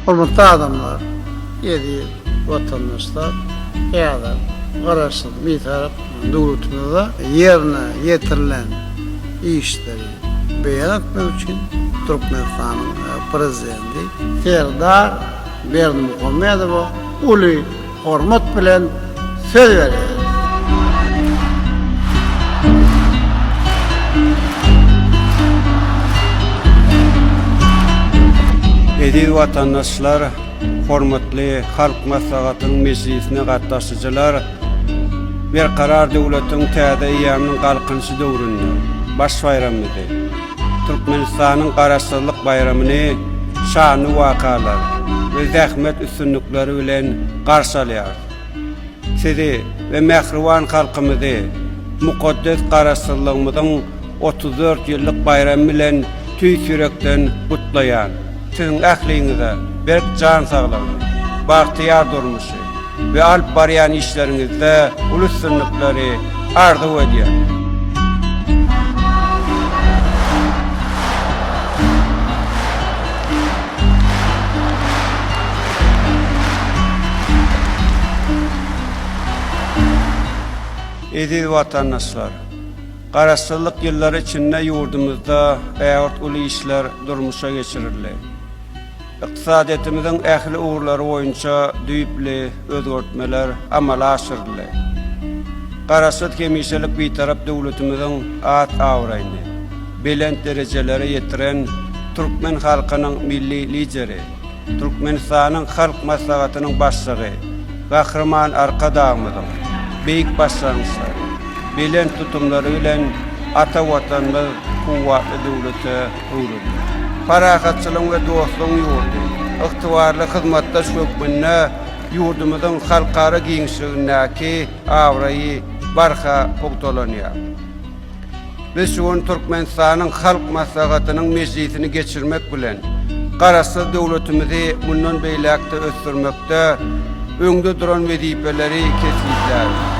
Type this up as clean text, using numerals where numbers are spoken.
Hormatly adamlar, eziz watandaşlar, häzir Garaşsyz, Bitarap döwletimizde ýerine ýetirilen işleri beýan etmek üçin Türkmenistanyň Prezidenti Serdar Berdimuhamedowa uly hormat bilen söz berýäris. Eziz watandaşlar, hormatly Halk Maslahatynyň mejlisine gatnaşyjylar, Berkarar döwletiň täze eýýamynyň Galkynyşy döwründe baş baýramymyzy, Türkmenistanyň Garaşsyzlyk baýramyny şanly wakalar we zähmet üstünlikleri bilen garşy alýarys. Sizi we mähriban halkymyzy mukaddes Garaşsyzlygymyzyň 34 ýyllyk baýramy bilen tüýs ýürekden gutlaýan. Siziň ähliňize berk jan saglygyny, bagtyýar durmuşy we alyp barýan işleriňizde uly üstünlikleri arzuw edýän. Eziz watandaşlar! Garaşsyzlyk ýyllary içinde ýurdumyzda ägirt uly işler durmuşa geçirildi. Ykdysadyýetimiziň ähli ugurlary boýunça düýpli özgertmeler amala aşyryldy. Garaşsyz, hemişelik Bitarap döwletimiziň at-abraýyny belent derejelere ýetiren türkmen halkynyň Milli Lideri, Türkmenistanyň Halk Maslahatynyň Başlygy Gahryman Arkadagymyzyň beýik başlangyçlary, belent tutumlary bilen ata Watanymyz kuwwatly döwlete öwrüldi. Parahatçylygyň we dostlugyň ýurdy, ygtybarly hyzmatdaş hökmünde ýurdumyzyň halkara giňişligindäki abraýy barha pugtalanýar. Biz şu gün Türkmenistanyň Halk Maslahatynyň mejlisini geçirmek bilen, Garaşsyz döwletimizi mundan beýläk-de ösdürmekde öňde duran wezipeleri kesgitläris.